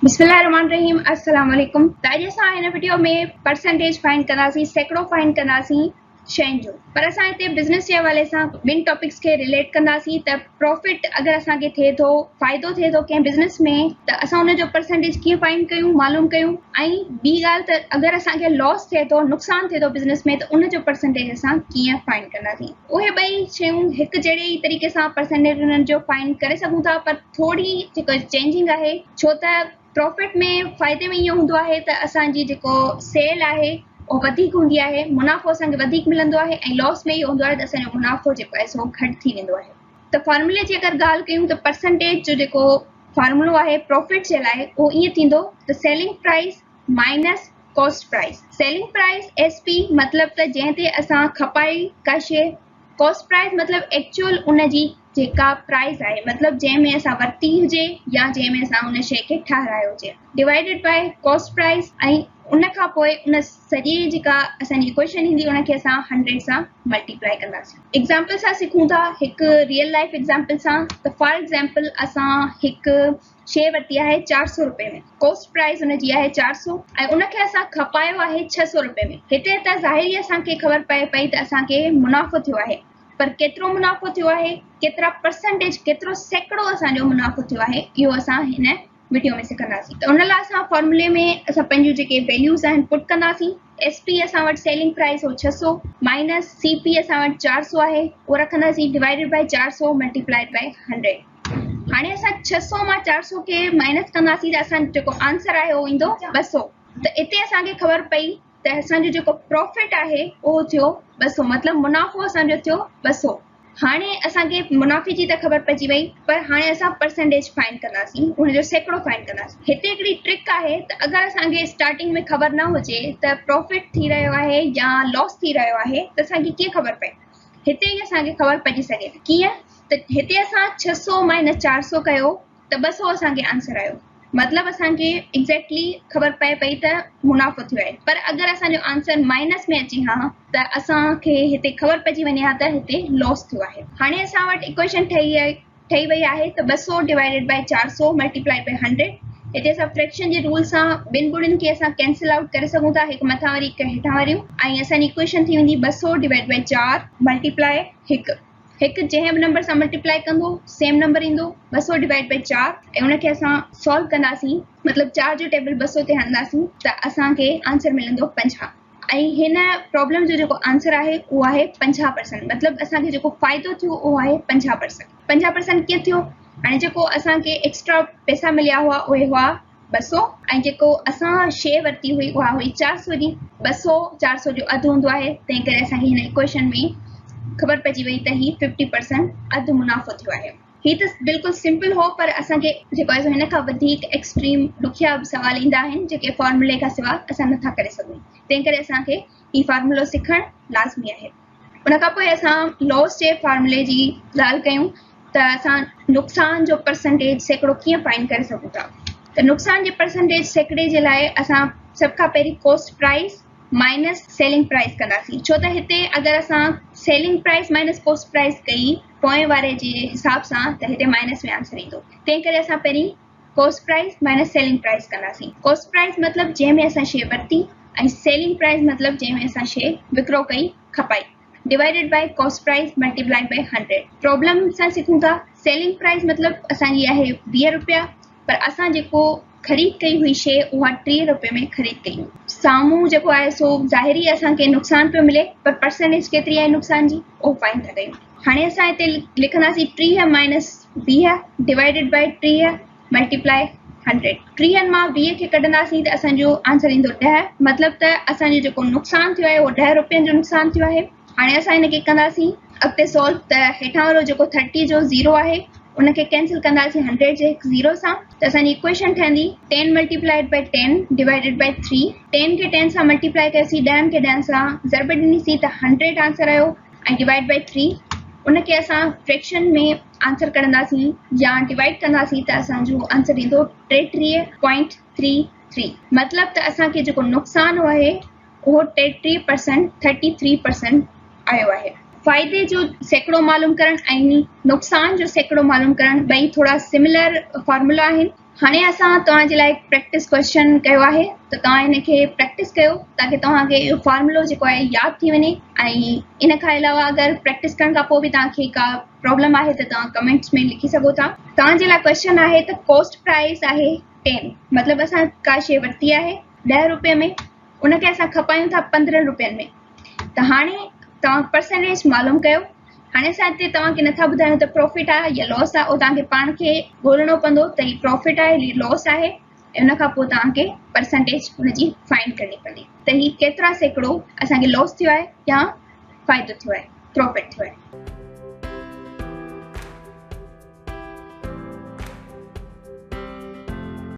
بسم الله الرحمن الرحيم السلام عليڪم ته اڄ اسان هن وڊيو ۾ پرسنٽيج فائنڊ ڪنداسين سيڪڙو فائنڊ ڪنداسين شين جو پر اسان هتي بزنس جي حوالي سان ٻن ٽاپڪس کي رليٽ ڪنداسين ته پروفٽ اگر اسان کي ٿئي ٿو فائدو ٿئي ٿو ڪنهن بزنس ۾ ته اسان ان جو پرسنٽيج ڪيئن فائنڊ ڪيون معلوم ڪيون ۽ ٻي ڳالهه ته اگر اسان کي لاس ٿئي ٿو نقصان ٿئي ٿو بزنس ۾ ته ان جو پرسنٽيج اسان ڪيئن فائنڊ ڪنداسين اهي ٻئي شيون هڪ جهڙي ئي طريقي سان پرسنٽيج انهن جو فائنڊ ڪري سگهون ٿا پر ٿوري جيڪا چينجنگ آهي ڇو ته پروفٽ ۾ فائدي ۾ اهو هوندو آهي ته اسان جي جيڪو سيل آهي اهو وڌيڪ هوندي آهي منافعو اسان کي وڌيڪ ملندو آهي ۽ لاس ۾ اهو هوندو آهي ته اسان جو منافعو جيڪو آهي سو گهٽ ٿي ويندو آهي ته فارمولي جي اگر ڳالهه ڪيون ته پرسنٽيج جو جيڪو فارمولو آهي پروفٽ جي لاء اهو ائين ٿيندو ته selling price minus cost price selling price S P مطلب ته جنهن تي اسان کپائي ڪا شيء ڪاسٽ پرائس مطلب ايڪچوئل ان جي جيڪا پرائس آهي مطلب جنهن ۾ اسان ورتي هجي يا جنهن ۾ اسان ان شيء کي ٺاهرايو هجي ڊوائيڊيڊ باء ڪاسٽ پرائس ۽ ان کان پوء ان سڄي جيڪا اسان جي ايڪويشن ايندي ان کي اسان 100 سان ملٽيپلائي ڪنداسين. ايگزامپل سان سکون ٿا هڪ ريئل لائف ايگزامپل سان ته فار ايگزامپل اسان هڪ شيء ورتي آهي 400 رپئي ۾ ڪاسٽ پرائس ان جي آهي 400 ۽ ان کي اسان کپايو آهي 600 رپئي ۾ هتي ته ظاهري اسان کي خبر پئي پئي ته اسان کي منافعو ٿيو آهي پر ڪيترو منافعو ٿيو آهي ڪيترا پرسنٽيج ڪيترو سيڪڙو اسان جو منافعو ٿيو آهي اهو اسان هن وڊيو ۾ سکنداسين ته ان لاء اسان فارمولي ۾ اسان پنهنجون جيڪي ويليوز آهن پٽ ڪنداسين ايس پي اسان وٽ سيلنگ پرائس هو 600 مائنس سي پي اسان وٽ 400 آهي اهو رکنداسين ڊوائيڊيڊ باء 400 ملٽيپلائيڊ باء 100 هاڻي اسان 600 مان 400 کي مائنس ڪنداسين ته اسان جو جيڪو آنسر آهي اهو ايندو 200 ته اتي اسان کي خبر پئي ته اسان جو جيڪو پروفٽ آهي اهو ٿيو 200 مطلب منافعو اسان جو ٿيو 200 هاڻي اسان کي منافعي جي ته خبر پئجي وئي پر هاڻي اسان پرسنٽيج فائنڊ ڪنداسين ان جو سيڪڙو فائنڊ ڪنداسين هتي هڪڙي ٽرڪ آهي ته اگر اسان کي اسٽارٽنگ ۾ خبر نه هجي ته پروفٽ ٿي رهيو آهي يا لاس ٿي رهيو آهي ته اسان کي ڪيئن خبر پئي هتي ئي اسان کي خبر پئجي سگهي ٿي ڪيئن ته هتي اسان 600 مائنس 400 ڪيو ته 200 اسان کي آنسر آيو مطلب اسان کي ايگزيڪٽلي خبر پئي پئي ته منافعو ٿيو آهي پر اگر اسان جو آنسر مائنس ۾ اچي ها ته اسان کي هتي خبر پئجي وڃي ها ته هتي لاس ٿيو آهي هاڻي اسان وٽ ايڪويشن ٺهي وئي آهي ته 200 ڊوائيڊيڊ باء 400 ملٽيپلائيڊ باء 100 هتي اسان فريڪشن جي رول سان ٻن ٻڙين کي اسان ڪينسل آئوٽ ڪري سگهون ٿا هڪ مٿان واري هڪ هيٺان واريون ۽ اسان جي ايڪويشن ٿي ويندي 200 ڊوائيڊ باء 4 ملٽيپلائي 1 هڪ جنهن به نمبر سان ملٽيپلائي ڪندو سيم نمبر ايندو 200 ڊوائيڊ بائي 4 ۽ ان کي اسان سالو ڪنداسين مطلب 4 جو ٽيبل 200 تي هڻنداسين ته اسان کي آنسر ملندو 50 ۽ هن پرابلم جو جيڪو آنسر آهي اهو آهي 50% مطلب اسان کي جيڪو فائدو ٿيو اهو آهي 50% 50% ڪيئن ٿيو هاڻي جيڪو اسان کي ايڪسٽرا پئسا مليا هئا اهي هئا 200 ۽ جيڪو اسان شيء ورتي هئي اها هئي 400 جي 200 400 جو اڌ هوندو آهي تنهن ڪري اسان کي هن ايڪويشن ۾ خبر پئجي وئي ته هي 50% اڌ منافعو ٿيو آهي. هي ته بلڪل سمپل هو پر اسان کي جيڪو آهي سو هن کان وڌيڪ ايڪسٽريم ڏکيا به سوال ايندا آهن جيڪي فارمولي کان سوا اسان نٿا ڪري سگهون تنهن ڪري اسان کي هي فارمولو سکڻ لازمي آهي. ان کان پوء اسان لاس جي فارمولي جي ڳالهه ڪيون ته اسان نقصان جو پرسنٽيج سيڪڙو ڪيئن فائنڊ ڪري سگهون ٿا ته نقصان جي پرسنٽيج سيڪڙي جي لاء اسان سڀ کان پهرين cost price minus selling price ڪنداسين ڇو ته هتي اگر اسان selling price minus cost price ڪئي پوئين واري جي حساب سان ته هتي مائنس ۾ آنسر ايندو تنهن ڪري اسان پهرين cost price minus selling price ڪنداسين. ڪاسٽ پرائس مطلب جنهن ۾ اسان شيء ورتي ۽ سيلنگ پرائس مطلب جنهن ۾ اسان شيء وڪرو ڪئي، کپائي، divided by cost price multiplied by 100. Problem سان سکون ٿا. سيلنگ پرائس مطلب اسان جي آهي 20 روپيا پر اسان جيڪو خريد ڪئي هئي شيء اها 30 روپئي ۾ خريد ڪئي هئي. سامهون جيڪو آهي سو ظاهري اسان کي نقصان پيو ملي پر پرسنٽيج ڪيتري آهي نقصان جي اهو فائنڊ ٿا ڪيون. هاڻي اسان هتي لکنداسين 30 مائنس 20 ڊوائيڊيڊ باء 30 ملٽيپلائي 100. ٽيهن مان 20 کي ڪڍنداسين ته اسان جو آنسر ايندو 10 مطلب ته اسان جو جيڪو نقصان ٿيو آهي اهو 10 روپين جو نقصان ٿيو آهي. هاڻي اسان هن کي ڪنداسين اڳتي سالو ته هيٺان وارو جيڪو 30 جو 0 آهي ان کي ڪينسل ڪنداسين 100 جي هڪ 0 سان ته اسان جي ايڪويشن ٺهندي 10 ملٽيپلائيڊ باء 10 ڊوائيڊيڊ باء 3 10 کي 10 سان ملٽيپلائي ڪيوسين 10 کي 10 سان ضرب ڏنيسين ته 100 آنسر آيو ۽ ڊوائيڊ باء 3 ان کي اسان فريڪشن ۾ آنسر ڪڍنداسين يا ڊوائيڊ ڪنداسين ته اسان جو آنسر ايندو 33.33 مطلب ته اسان کي جيڪو نقصان هو آهي اهو 33% 33% آيو آهي. فائدي جو سيڪڙو معلوم ڪرڻ ۽ نقصان جو سيڪڙو معلوم ڪرڻ ٻئي ٿورا سملر فارمولا آهن. هاڻي اسان توهان جي لاء هڪ پريڪٽس ڪويسچن ڪيو آهي ته توهان ان کي پريڪٽس ڪيو تاڪه توهان کي اهو فارمولو جيڪو آهي ياد ٿي وڃي ۽ ان کان علاوه اگر پريڪٽس ڪرڻ کان پوء به توهان کي ڪا پرابلم آهي ته توهان ڪمينٽس ۾ لکي سگهو ٿا. توهان جي لاء ڪويسچن آهي ته ڪاسٽ پرائس آهي 10 مطلب اسان ڪا شيء ورتي آهي 10 روپين ۾ ان کي اسان کپايون ٿا 15 روپين ۾ ته هاڻي توهان پرسنٽيج معلوم ڪيو. هاڻي اسان هتي توهان کي نٿا ٻڌايون ته پروفٽ آهي يا لاس آهي، اهو توهان کي پاڻ کي ڳولڻو پوندو ته هي پروفٽ آهي هي لاس آهي ۽ ان کان پوء توهان کي پرسنٽيج ان جي فائنڊ ڪرڻي پوندي ته هي ڪيترا سيڪڙو اسان کي لاس ٿيو آهي يا فائدو ٿيو آهي، پروفٽ ٿيو آهي.